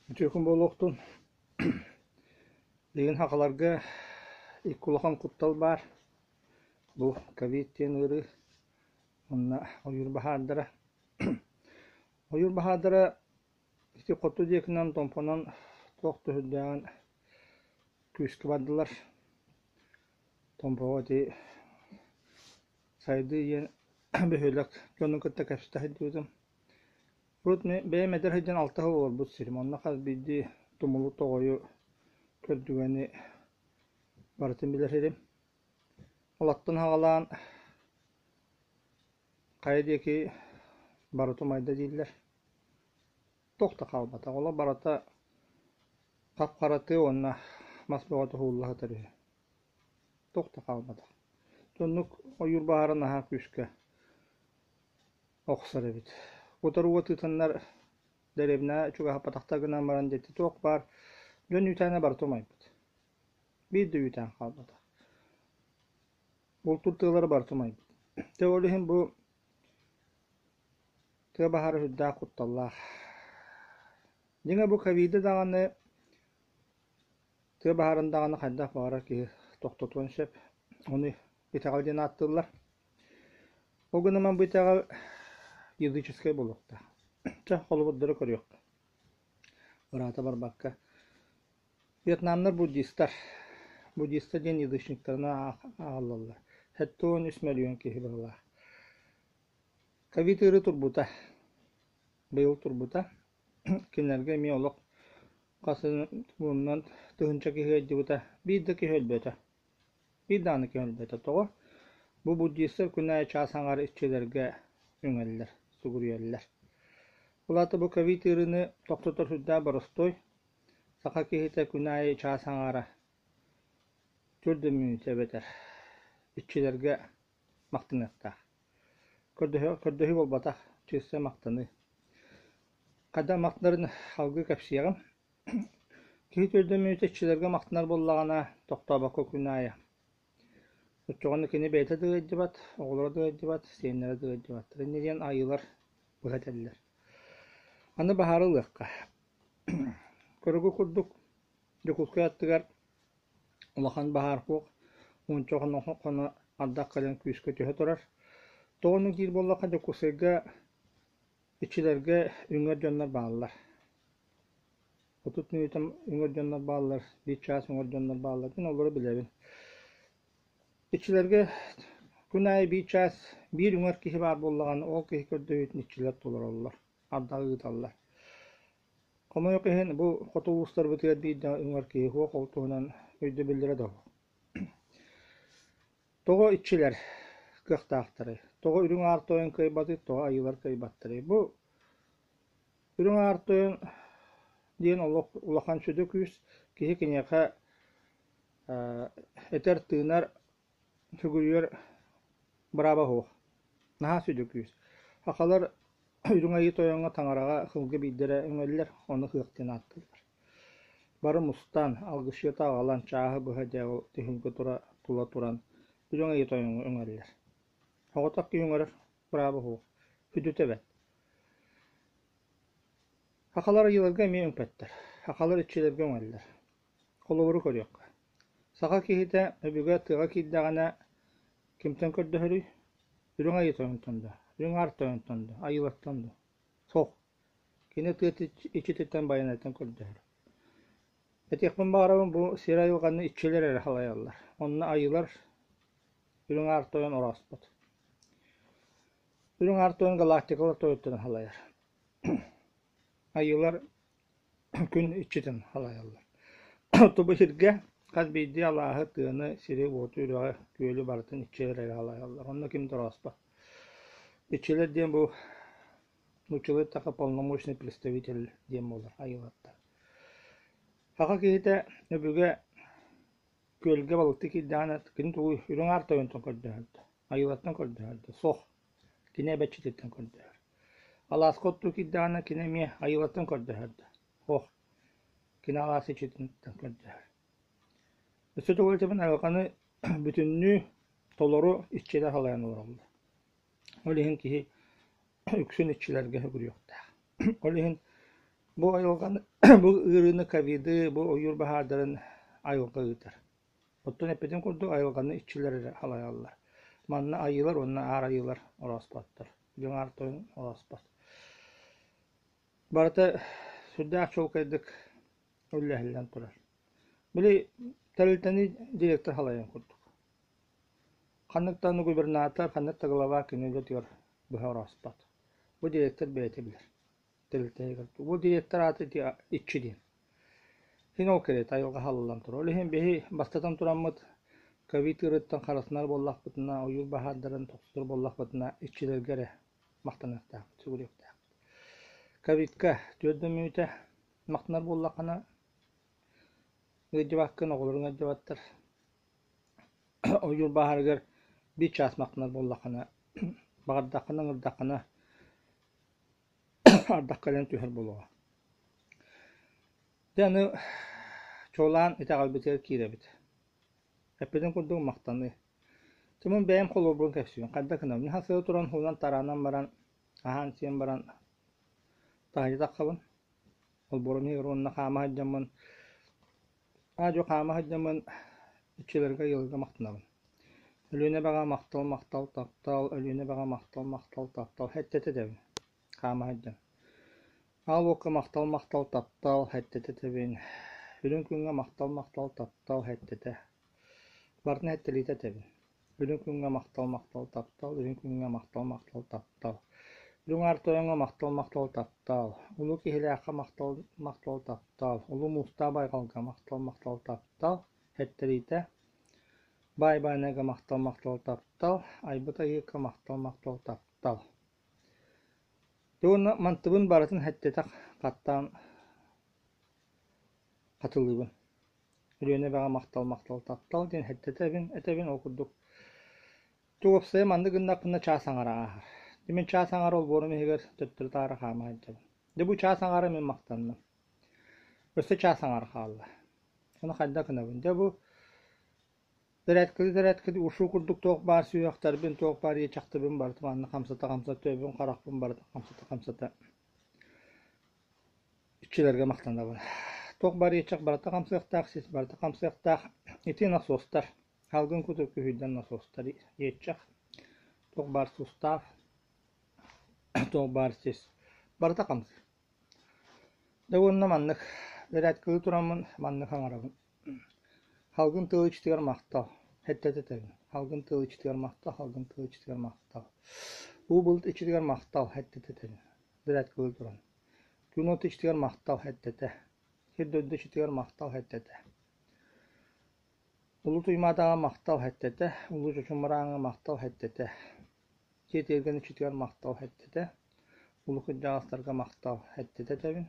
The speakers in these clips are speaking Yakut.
Үтүө күн буолуохтун. Билигин сахаларга икки улахан куттал баар. Бу ковид диэн ыарыы уонна ойуур баһаардара. Ойуур баһаардара ити хоту диэкинэн Томпонон туох да сүрдээҕин күүскэ бардылар. Томпоҕо ити Сайдыы диэн бөһүөлэк дьонун кытта кэпсэтэ сылдьыбытым. Урут мин бэйэм эдэр сылдьан алта сыл олорбут сирим. Онно хас биирдии тумулу, тоҕойу, көрдүгэни барытын билэр сирим. Олортон саҕалаан хайа диэки барыта умайда дииллэр. Туох да хаалбатах. Олор барыта хап-хара тыа уонна мас бөҕөтө уһуулла сытар үһү. Туох да хаалбатах. Оннук ойуур баһаара наһаа күүскэ охсор эбит. Утары уот ыытаннар дэриэбинэҕэ чугаһаппатахтар гынан баран дьэ туох баар дьон үүтээнэ барыта умайбыт. Биир да үүтээн хаалбатах. Бултуур тыалара барыта умайбыт. Дьэ ол иһин бу тыа баһаара сүрдээх кутталлаах. Дьиҥэ бу ковиды даҕаны Тыа баһаарын даҕаны хайдах баҕарар киһи тохтотуон сөп. Ону итэҕэл диэн ааттыыллар. Ол гынан бу итэҕэл языческай буолуохтаах. Чэ, холобурдары көрүөххэ. Ыраата барбакка. Вьетнамнар буддистар. Буддистар диэн язычниктарынан ааҕыллаллар. 73 мөлүйүөн киһи быһыылаах. Ковид ыарыы турбута. Быйыл турбута. Кинилэргэ эмиэ олох хас уонунан тыһыынча киһи ыалдьыбыта. Биир да киһи өлбөтө. Биир даҕаны киһи өлбөтө. Тоҕо? Бу буддистар күн аайы чаас аҥаар иччилэргэ үҥэллэр, сүгүрүйэллэр. Ол аата бу ковид ыарыыны тохтотор сүрдээх боростуой. Саха киһитэ күн аайы чаас аҥаара төрт да мүнүүтэ эбэтэр иччилэргэ махтаныахтаах. Көрдөһүү буолбатах, чыысса махтаныы. Хайдах махтанарын салгыы кэпсиэҕим. Киһи төрдө иччилэргэ махтанар буоллаҕына, тохтообокко күн аайы. Оччоҕуна кини бэйэтэ да ыалдьыбат, оҕолоро да ыалдьыбат, сиэннэрэ да ыалдьыбаттар. Инньэ диэн айыылар быһа этэллэр. Аны баһаары ылыахха. Көрүгү курдук Дьокуускай аттыгар улахан баһаар суох, уонча хоно ардах кэлэн күүскэ түһэ турар. Тоҕо оннук диир буоллахха, Дьокуускайга иччилэргэ үҥэр дьоннор бааллар. 30 мүнүүтэ үҥэр дьоннор бааллар, биир чаас үҥэр дьоннор бааллар. Мин олору билэбин. Иччилэргэ күн аайы биир чаас биир үҥэр киһи баар буоллаҕына, ол киһи көрдөһүүтүн иччилэр толороллор, ардаҕы ыыталлар. Хомойуох иһин, бу хоту улуустарбытыгар биир да үҥэр киһи суох, ол туһунан өйдөбүллэрэ да суох. Тоҕо иччилэр кыахтаахтарый? Тоҕо Үрүҥ Аар Тойон кыайбатый, тоҕо айыылар кыайбаттарый? Бу Үрүҥ Аар Тойон диэн олох улахан сүдү күүс, киһи киниэхэ этэр-тыынар, сүгүрүйэр бырааба суох. Наһаа сүдү күүс. Сахалар Үрүҥ Айыы Тойоҥҥо таҥараҕа сылгы биирдэрэ үҥэллэр, ону ыһыах диэн ааттыыллар. Бары мустан, алгысчыты аҕалан, чааһы быһа дьэ ол түһүлгэ тура тула туран Үрүҥ Айыы Тойоҥҥо үҥэллэр. Соҕотох киһи үҥэрэр бырааба суох, сүдүтэ бэрт. Сахалар айыыларга эмиэ үҥпэттэр, сахалар иччилэргэ үҥэллэр. Холобуру көрүөххэ. Саха киһитэ өбүгэ тыаҕа киирдэҕинэ кимтэн көрдөһөрүй? Үрүҥ Айыы Тойонтон дуо? Үрүҥ Аар Тойонтон дуо? Айыылартан дуо? Суох. Кини тыа иччититтэн Байанайтан көрдөһөр. Этиэхпин баҕарабын, бу сир айылҕаны иччилэр эрэ салайаллар. Онно айыылар Үрүҥ Аар Тойон орооспот. Үрүҥ Аар Тойон галактикалар тойотторун салайар. Айыылар күн иччитин салайаллар. Тобу сиргэ хас биирдии алааһы, тыаны, сири, уоту, үрэҕи, күөлү барытын иччилэр эрэ салайаллар. Онно ким да орооспот. Иччилэр диэн бу нууччалыы эттэххэ полномочный представитель диэн буолар айылаттар. Саха киһитэ өбүгэ күөлгэ балыктыы киирдэҕинэ кини тугуй үрүҥ аар тойонтон көрдөһөрдө, айылаттан көрдөһөрдө, суох. Кини эбэччититтэн көрдөһөр. Алааска оттуу киирдэҕинэ кини эмиэ айылаттан көрдөһөрдө, суох. Кини алаас иччититтэн көрдөһөр. Өссө тугу этэбин айылҕаны бүтүннүү толору иччилэр салайан олороллор. Ол иһин киһи үксүн иччилэргэ сүгүрүйүөхтээх. Ол иһин Бу айылҕаны, бу ыарыыны ковиды, бу ойуур баһаардарын айылҕа ыытар. Оттон эппитим курдук айылҕаны иччилэр эрэ халайаллар. Манна айыылар уонна аар айыылар орооспоттор. Дьиҥ аар тойон орооспот. Барыта сүрдээх чуолкайдык үллэһиллэн турар. Били тэрилтэни директор халайан курдук. Ханнык даҕаны губернатор, ханнык да глава кини үлэтигэр быһа орооспот. Бу директор бэйэтэ билэр. Тэрилтэһигэр. Бу директор аата иччи диэн. Син ол кэриэтэ айылҕа халыллан турар. Ол иһин биһи бастатан тураммыт ковид ыарыыттан харысынар буоллахпытына, ойуур баһаардарын тохтотор буоллахпытына иччилэргэ эрэ махтаныахтаахпыт, сүгүрүйүөхтээхпит. Ковидка 4 да мүнүүтэ махтанар буоллаххына, ыалдьыбаккын, оҕолоруҥ ыалдьыбаттар. Ойуур баһаарыгар биир чаас махтанар буоллаххына, баҕардаххына, ыҥырдаххына, ардах кэлэн түһэр буолуоҕа. Дьэ аны чуолаан итэҕэлбитигэр киирэбит. Эппитим курдук махтаныы. Тимун бэйэм холобурун кэпсиибин. Хайдах гынабын? Мин сарсыарда туран уунан тараанан баран, аһаан-сиэн баран таһырдьа таххабын. Олбуорум иһигэр уонна хаама сылдьаммын, аа-дьуо хаама сылдьаммын иччилэргэ, ыалга махтанабын. Өлүөнэ эбэҕэ махтал, махтал, таптал, Өлүөнэ эбэҕэ махтал, махтал, таптал, сэттэтэ этэбин, хаама сылдьан. Аал уокка махтал, махтал, таптал, сэттэтэ этэбин. Үрүҥ күҥҥэ махтал, махтал, таптал, сэттэтэ. Барытын сэттэлиитэ этэбин. Үрүҥ күҥҥэ махтал, махтал, таптал, үрүҥ күҥҥэ махтал, махтал, таптал. Үрүҥ Аар Тойоҥҥо махтал, махтал, таптал. Улуу Киһилээххэ махтал, махтал, таптал. Улуу Муустаах Байҕалга махтал, махтал, таптал. Сэттэриитэ. Баай Баанайга махтал, махтал, таптал. Айбыт Айыыка махтал, махтал, таптал. Дьэ уонна мантыбын барытын сэттэтэх хаттаан хатылыыбын. Өлүөнэ эбэҕэ махтал, махтал, таптал диэн этэбин, этэбин ол курдук. Уопсайа маннык гыннахпына чаас аҥара ааһар. Дьэ мин чаас аҥара олбуорум иһигэр төттөрү-таары хаама сылдьабын. Дьэ бу чаас аҥара мин махтанным. Өссө чаас аҥара хаалла. Ону хайдах гынабын? Дьэ бу Тэрээткэлии-тэрээткэлии ушу курдук туох баар сүһүөхтэрбин, туох баар иэчэхтэрбин барытын манна хамсата-хамсата төбөбүн, харахпын барытын хамсата-хамсата иччилэргэ махтанабын. Туох баар иэчэх барыта хамсыахтаах, сис барыта хамсыахтаах. Ити насостар, салгын куту күһүйдэн насостар иэччэх, туох баар сустаав, туох баар сис барыта хамсыыр. Дьэ уонна маннык бэрээдэккэлии тураммын маннык саҥарабын. Салгын тыал иччитигэр махтал, сэттэтэ этэбин. Салгын тыал иччитигэр махтал, салгын тыал иччитигэр махтал. Уу былыт иччитигэр махтал, сэттэтэ этэбин. Бэрээдэккэлии туран. Күн уот иччитигэр махтал, сэттэтэ. Сир-дойду иччитигэр махтал, сэттэтэ. Улуу Туймаадаҕа махтал, сэттэтэ. Улуу Чочумарааҥҥа махтал, сэттэтэ. Дьиэ тиэргэн иччитигэр махтал, сэттэтэ. Улуу кырдьаҕастарга махтал, сэттэтэ этэбин.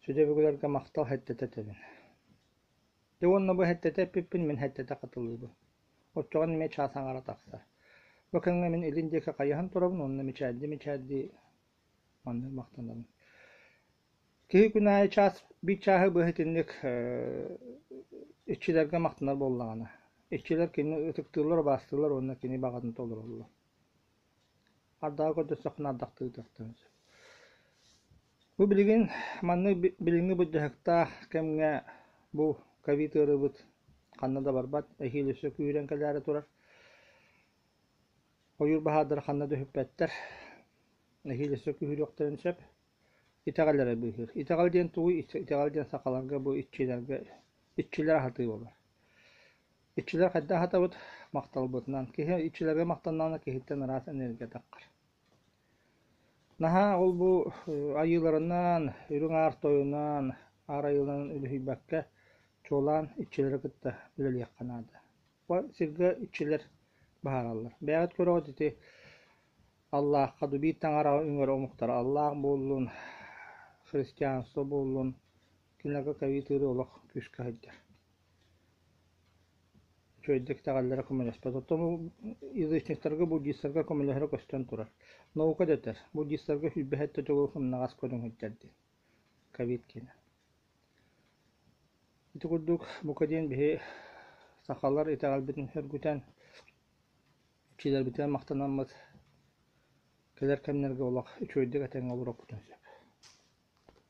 Сүдү өбүгэлэргэ махтал сэттэтэ этэбин. Дьэ уонна бу сэттэтэ эппиппин мин сэттэтэ хатылыыбын. Оччоҕо эмиэ чаас аҥара тахсар. Бу кэмҥэ мин илин диэки хайыһан турабын уонна мичээрдии-мичээрдии маннык махтанабын. Киһи күн аайы чаас биир чааһы быһа итинник иччилэргэ махтанар буоллаҕына, иччилэр кинини ытыктыыллар, убаастыыллар уонна кини баҕатын толороллор. Ардаҕы көрдөстөххүнэ ардахтыы ыытыахтарын сөп. Бу билигин маннык билиҥҥи былдьаһыктаах кэмҥэ бу ковид ыарыыбыт ханна да барбат, эһиил өссө күүһүрэн кэлээри турар. Ойуур баһаардара ханна да сүппэттэр, эһиил өссө күүһүрүөхтэрин сөп. Итэҕэл эрэ быыһыыр. Итэҕэл диэн тугуй? Итэҕэл диэн сахаларга бу иччилэргэ иччилэр аһатыы буолар. Иччилэр хайдах аһатабыт? Махталбытынан. Киһи иччилэргэ махтаннаҕына киһиттэн ыраас энергия таххар. Наһаа ол-бу айыыларынан, үрүҥ аар тойунан, аар айыыларынан үлүһүйбэккэ, чуолаан иччилэри кытта үлэлиэххэ наада. Бу сиргэ иччилэр баһаараллар. Бэйэҕит көрөҕүт ити Аллаахха дуу, биир таҥараҕа үҥэр омуктара Аллаах буоллун, христианство буоллун, кинилэргэ ковид ыарыы олох күүскэ сылдьар. Үчүгэйдик итэҕэллэрэ көмөлөспөт. Оттон язычниктарга, буддистарга көмөлөһөрө көстөн турар. Наука дэтэр, буддистарга 27 төгүл сымнаҕас көрүҥ сылдьар диэн. Ковид киэнэ. Ити курдук, бука диэн биһи сахалар итэҕэлбитин сөргүтэн, иччилэрбитигэр махтанаммыт, кэлэр кэмнэргэ олох үчүгэйдик этэҥҥэ олоруохпутун сөп.